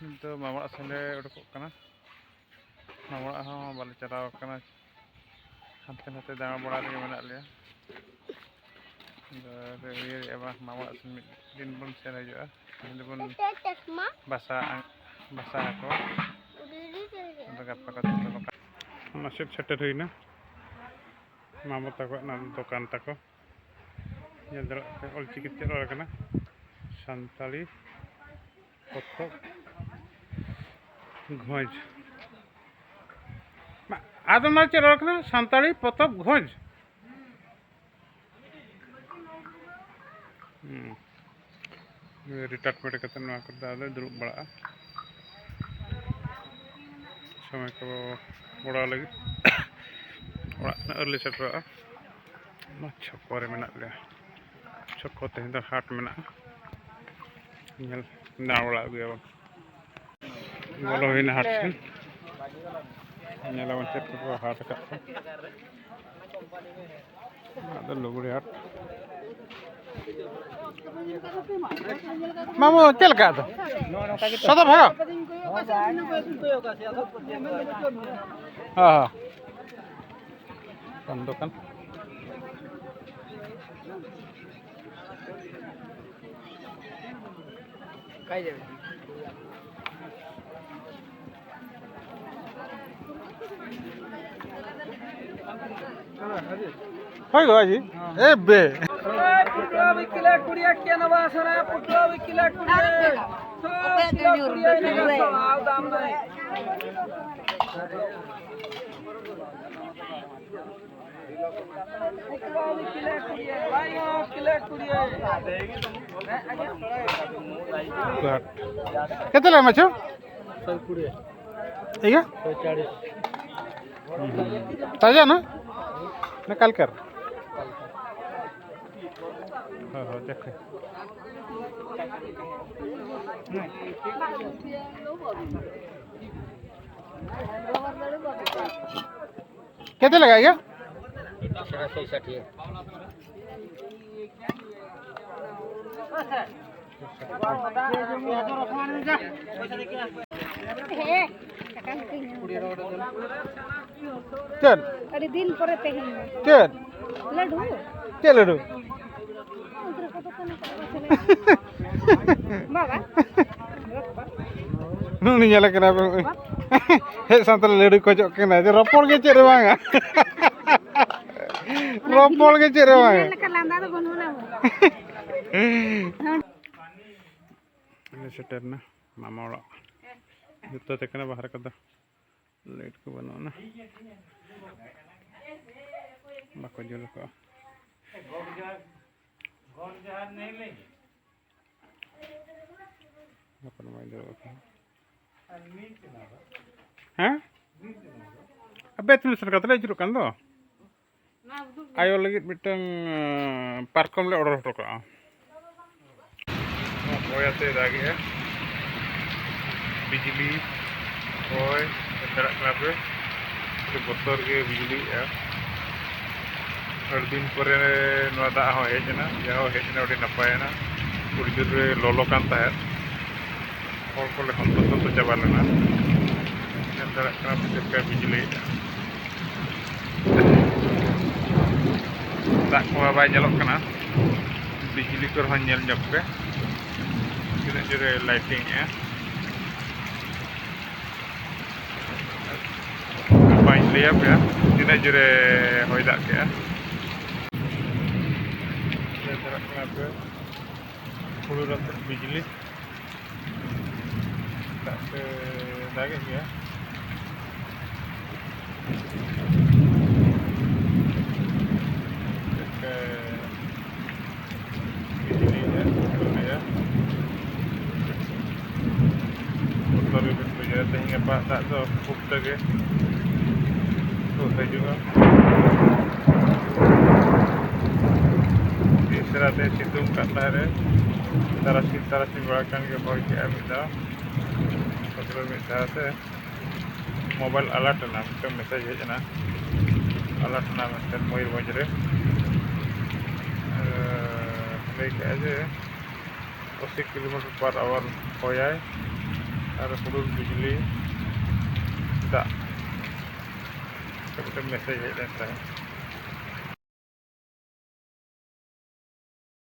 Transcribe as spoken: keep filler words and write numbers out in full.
ᱱᱤᱛᱚᱜ ᱢᱟᱢᱟ ᱚᱲᱟᱜ ᱥᱮᱱ ᱞᱮ ᱩᱰᱩᱠᱚᱜ ᱠᱟᱱᱟ᱾ ᱢᱟᱢᱟ ᱚᱲᱟᱜ ᱦᱚᱸ ᱵᱟᱞᱮ ᱪᱟᱞᱟᱣ ᱠᱟᱱᱟ, ᱦᱟᱱᱛᱮ ᱱᱟᱛᱮ ᱫᱟᱬᱟ ᱵᱟᱲᱟ ᱨᱮᱜᱮ ᱢᱮᱱᱟᱜ ᱞᱮᱭᱟ᱾ ᱟᱫᱚ ᱞᱮ ᱩᱭᱦᱟᱹᱨᱮᱜᱼᱟ, ᱵᱟᱝ, ᱢᱟᱢᱟ ᱚᱲᱟᱜ ᱥᱮᱱ ᱢᱤᱫ ᱫᱤᱱ ᱵᱚᱱ ᱥᱮᱱ ᱦᱤᱡᱩᱜᱼᱟ, ᱩᱱ ᱫᱚᱵᱚᱱ ᱵᱟᱥᱟ, ᱵᱟᱥᱟ ᱟᱠᱚ᱾ ᱟᱫᱚ ᱜᱟᱯᱟ ᱠᱚᱛᱮ ᱫᱚ ᱱᱚᱝᱠᱟ᱾ ᱚᱱᱟ ᱥᱮᱫ ᱥᱮᱴᱮᱨ ᱦᱩᱭᱱᱟ, ᱢᱟᱢᱟ ᱛᱟᱠᱚ ᱚᱱᱟ ᱫᱚᱠᱟᱱ ᱛᱟᱠᱚ᱾ ᱧᱮᱞ ᱫᱟᱲᱮᱭᱟᱜ ᱯᱮ, ᱚᱞᱪᱤᱠᱤ ᱛᱮ ᱚᱞ ᱟᱠᱟᱱᱟ, ᱥᱟᱱᱛᱟᱲᱤ ᱯᱚᱛᱚᱵ ᱜᱷᱚᱸᱡᱽ᱾ ᱢᱟ, ᱟᱫᱚ ᱱᱚᱣᱟ ᱪᱮᱫ ᱨᱚᱲ ᱠᱟᱱᱟ? ᱥᱟᱱᱛᱟᱲᱤ ᱯᱚᱛᱚᱵ ᱜᱷᱚᱸᱡᱽ᱾ ᱦᱩᱸ᱾ ᱨᱤᱴᱟᱭᱟᱨᱢᱮᱱᱴ ᱠᱟᱛᱮ ᱱᱚᱣᱟ ᱠᱚᱨᱮ ᱫᱚ ᱟᱫᱚ ᱫᱩᱲᱩᱵ ᱵᱟᱲᱟᱜᱼᱟ᱾ ᱥᱚᱢᱚᱭ ᱠᱚ ᱜᱚᱲᱚ ᱞᱟᱹᱜᱤᱫ ᱚᱲᱟᱜ ᱠᱷᱚᱱᱟᱜ ᱟᱹᱣᱨᱤ ᱞᱮ ᱥᱮᱴᱮᱨᱚᱜᱼᱟ᱾ ᱚᱱᱟ ᱪᱷᱚᱠᱚ ᱨᱮ ᱢᱮᱱᱟᱜ ᱞᱮᱭᱟ᱾ ᱪᱷᱚᱠᱚ ᱛᱮᱦᱮᱧ ᱫᱚ ᱦᱟᱴ ᱢᱮᱱᱟᱜᱼᱟ, ᱧᱮᱞ ᱫᱟᱬᱟ ᱵᱟᱲᱟ ᱟᱹᱜᱩᱭᱟᱵᱚᱱ᱾ ᱵᱚᱞᱚ ᱦᱩᱭᱱᱟ ᱦᱟᱴ ᱥᱮᱱ, ᱧᱮᱞᱟᱵᱚᱱ ᱪᱮᱫ ᱠᱚᱠᱚ ᱦᱟᱴ ᱟᱠᱟᱫ ᱠᱚ᱾ ᱟᱫᱚ ᱞᱩᱜᱽᱲᱤ ᱦᱟᱴ᱾ ᱢᱟᱢᱩ, ᱪᱮᱫ ᱞᱮᱠᱟ ᱟᱫᱚ? ᱥᱚᱫᱚ ᱵᱷᱟᱜᱟᱣ? ᱦᱚᱸ, ᱦᱚᱸ᱾ ᱯᱟᱱ ᱫᱚᱠᱟᱱ᱾ ᱦᱳᱭ ᱜᱳ ᱟᱡᱤ᱾ ᱮ ᱵᱮ᱾ ᱯᱩᱴᱩᱣᱟ ᱵᱤᱠᱤᱞᱟ ᱠᱩᱲᱤᱭᱟ ᱠᱮᱱ ᱵᱟᱥᱟᱨᱟ ᱯᱩᱴᱩᱣᱟ ᱵᱤᱠᱤᱞᱟ ᱠᱩᱲᱤᱭᱟ᱾ ᱥᱚᱵ ᱠᱤᱞᱟ ᱠᱩᱲᱤᱭᱟ ᱱᱮᱜᱟ ᱥᱚᱵ ᱟᱣ ᱫᱟᱢ ᱱᱟᱭ᱾ କେତେ ଲେଖା ମାଛ? ଶହେ କୋଡ଼ିଏ। ଏଇଗା? ଶହେ ଚାଳିଶ। ତାଜା ନା? ନା କାଲିକାର? ହଁ, ହଁ, ଦେଖେ। କେତେ ଲେଖା ଆଜ୍ଞା? ସେଟା ଶହେ ଷାଠିଏ। ᱦᱮᱸ, ᱥᱟᱠᱟᱢ ᱠᱚᱧ ᱧᱟᱢ ᱠᱟᱫᱟ᱾ ᱪᱮᱫ? ᱟᱹᱰᱤ ᱫᱤᱱ ᱯᱚᱨᱮ ᱛᱮᱦᱮᱧ ᱫᱚ᱾ ᱪᱮᱫ? ᱞᱟᱹᱰᱩ᱾ ᱪᱮᱫ ᱞᱟᱹᱰᱩ? ᱵᱟᱵᱟ᱾ ᱩᱱᱤ ᱧᱮᱞᱮ ᱠᱟᱱᱟ ᱯᱮ᱾ ᱦᱮᱡ ᱥᱟᱶᱛᱮ ᱞᱟᱹᱰᱩ ᱠᱷᱚᱡᱚᱜ ᱠᱟᱱᱟ᱾ ᱡᱮ ᱨᱚᱯᱚᱲ ᱜᱮ ᱪᱮᱫ ᱨᱮ ᱵᱟᱝᱟ᱾ ᱨᱚᱯᱚᱲ ᱜᱮ ᱪᱮᱫ ᱨᱮ ᱵᱟᱝᱟ᱾ ᱞᱮᱠᱟ ᱞᱟᱸᱫᱟ ᱫᱚ ᱵᱟᱹᱱᱩᱜ ᱟᱱᱟ᱾ ᱞᱮ ᱥᱮᱴᱮᱨ ᱮᱱᱟ ᱢᱟᱢᱟ ᱚᱲᱟᱜ᱾ ᱡᱩᱛᱟᱹ ᱛᱮ ᱠᱟᱱᱟ ᱵᱟᱦᱨᱮ ᱠᱚᱫᱚ᱾ ᱞᱟᱭᱤᱴ ᱠᱚ ᱵᱟᱹᱱᱩᱜ ᱟᱱᱟ᱾ ᱵᱟᱠᱚ ᱡᱩᱞ ᱠᱟᱜᱼᱟ᱾ ᱜᱚᱰ ᱡᱚᱦᱟᱨ, ᱜᱚᱰ ᱡᱚᱦᱟᱨ ᱱᱟᱹᱭ ᱞᱟᱹᱭ᱾ ᱜᱟᱯᱟ ᱱᱚᱣᱟ ᱤᱫᱤ ᱠᱟᱜᱼᱟ᱾ ᱦᱮᱸ? ᱟᱵᱮ ᱛᱤᱱᱟᱹᱜ ᱥᱮᱱ ᱠᱟᱛᱮ ᱞᱮ ᱟᱹᱪᱩᱨᱚᱜ ᱠᱟᱱ ᱫᱚ? ᱟᱭᱳ ᱞᱟᱹᱜᱤᱫ ᱢᱤᱫᱴᱟᱝ, ᱟᱸ, ᱯᱟᱨᱠᱚᱢ ᱞᱮ ᱚᱰᱟᱨ ᱦᱚᱴᱚ ᱠᱟᱜᱼᱟ᱾ ᱦᱚᱭ ᱟᱛᱮ ᱫᱟᱜᱮᱜᱼᱟ, ᱵᱤᱡᱽᱞᱤ, ᱦᱚᱭ, ᱧᱮᱞ ᱫᱟᱲᱮᱭᱟᱜ ᱠᱟᱱᱟ ᱯᱮ, ᱟᱹᱰᱤ ᱵᱚᱛᱚᱨ ᱜᱮ ᱵᱤᱡᱽᱞᱤᱭᱮᱜᱼᱟ᱾ ᱟᱹᱰᱤ ᱫᱤᱱ ᱯᱚᱨᱮ ᱱᱚᱣᱟ ᱫᱟᱜ ᱦᱚᱸ ᱦᱮᱡ ᱮᱱᱟ, ᱡᱟᱦᱟᱸ ᱦᱮᱡ ᱮᱱᱟ ᱟᱹᱰᱤ ᱱᱟᱯᱟᱭᱮᱱᱟ, ᱟᱹᱰᱤ ᱡᱳᱨ ᱜᱮ ᱞᱚᱞᱚ ᱠᱟᱱ ᱛᱟᱦᱮᱸᱫ᱾ ᱦᱚᱲ ᱠᱚ ᱞᱮ ᱦᱚᱱᱛᱚ ᱥᱚᱱᱛᱚ ᱪᱟᱵᱟ ᱞᱮᱱᱟ᱾ ᱧᱮᱞ ᱫᱟᱲᱮᱭᱟᱜ ᱠᱟᱱᱟ ᱯᱮ ᱪᱮᱫ ᱞᱮᱠᱟᱭ ᱵᱤᱡᱽᱞᱤᱭᱮᱫᱼᱟ᱾ ᱫᱟᱜ ᱠᱚᱢᱟ ᱵᱟᱭ ᱧᱮᱞᱚᱜ ᱠᱟᱱᱟ, ᱵᱤᱡᱽᱞᱤ ᱠᱚᱨᱮ ᱦᱚᱸ ᱧᱮᱞ ᱧᱚᱜ ᱯᱮ ᱛᱤᱱᱟᱹᱜ ᱡᱳᱨᱮ ᱞᱟᱭᱴᱤᱝ ᱮᱜᱼᱟ᱾ ᱵᱟᱹᱧ ᱞᱟᱹᱭ ᱟᱯᱮᱭᱟ ᱛᱤᱱᱟᱹᱜ ᱡᱳᱨᱮ ᱦᱚᱭ ᱫᱟᱜ ᱠᱮᱜᱼᱟ᱾ ᱧᱮᱞ ᱫᱟᱲᱮᱭᱟᱜ ᱠᱟᱱᱟ ᱯᱮ ᱦᱩᱲᱩ ᱨᱟᱠᱟᱵ ᱵᱤᱡᱽᱞᱤ᱾ ᱫᱟᱜ ᱯᱮ ᱫᱟᱜᱮᱫ ᱜᱮᱭᱟ᱾ ᱪᱮᱫ ᱯᱮ ᱵᱤᱡᱽᱞᱤᱭᱮᱫᱼᱟ, ᱦᱩᱲᱩ ᱨᱮᱭᱟᱜ ᱵᱚᱛᱚᱨ ᱜᱮᱵᱮᱱ ᱵᱩᱡᱷᱟᱹᱣᱟ᱾ ᱛᱮᱦᱮᱧ ᱜᱟᱯᱟ ᱫᱟᱜ ᱫᱚ ᱠᱷᱩᱵ ᱛᱮᱜᱮ ᱠᱚ ᱦᱤᱡᱩᱜᱼᱟ᱾ ᱢᱤᱫ ᱥᱮᱨᱟ ᱛᱮ ᱥᱤᱛᱩᱝ ᱠᱟᱜ ᱛᱟᱦᱮᱸ ᱨᱮ ᱛᱟᱨᱟᱥᱤᱧ ᱛᱟᱨᱟᱥᱤᱧ ᱵᱮᱲᱟ ᱠᱷᱟᱱ ᱜᱮ ᱦᱚᱭ ᱠᱮᱜᱼᱟ ᱢᱤᱫ ᱫᱷᱟᱣ᱾ ᱛᱟᱨᱯᱚᱨᱮ ᱢᱤᱫ ᱫᱷᱟᱣ ᱛᱮ ᱢᱳᱵᱟᱭᱤᱞ ᱟᱞᱟᱨᱴ ᱮᱱᱟ, ᱢᱤᱫᱴᱟᱝ ᱢᱮᱥᱮᱡᱽ ᱦᱮᱡ ᱮᱱᱟ, ᱟᱞᱟᱨᱴ ᱮᱱᱟ ᱢᱮᱱᱛᱮ ᱢᱚᱭᱩᱨᱵᱷᱚᱸᱡᱽ ᱨᱮ᱾ ᱟᱨ ᱞᱟᱹᱭ ᱠᱮᱜᱼᱟ ᱡᱮ ᱟᱥᱤ ᱠᱤᱞᱳᱢᱤᱴᱟᱨ ᱯᱟᱨ ᱟᱣᱟᱨ ᱦᱚᱭᱟᱭ ᱟᱨ ᱦᱩᱰᱩᱨ ᱵᱤᱡᱽᱞᱤ ᱫᱟᱜ᱾ ᱢᱤᱫᱴᱮᱱ ᱢᱮᱥᱮᱡᱽ ᱦᱮᱡ ᱞᱮᱱ ᱛᱟᱦᱮᱸᱫ᱾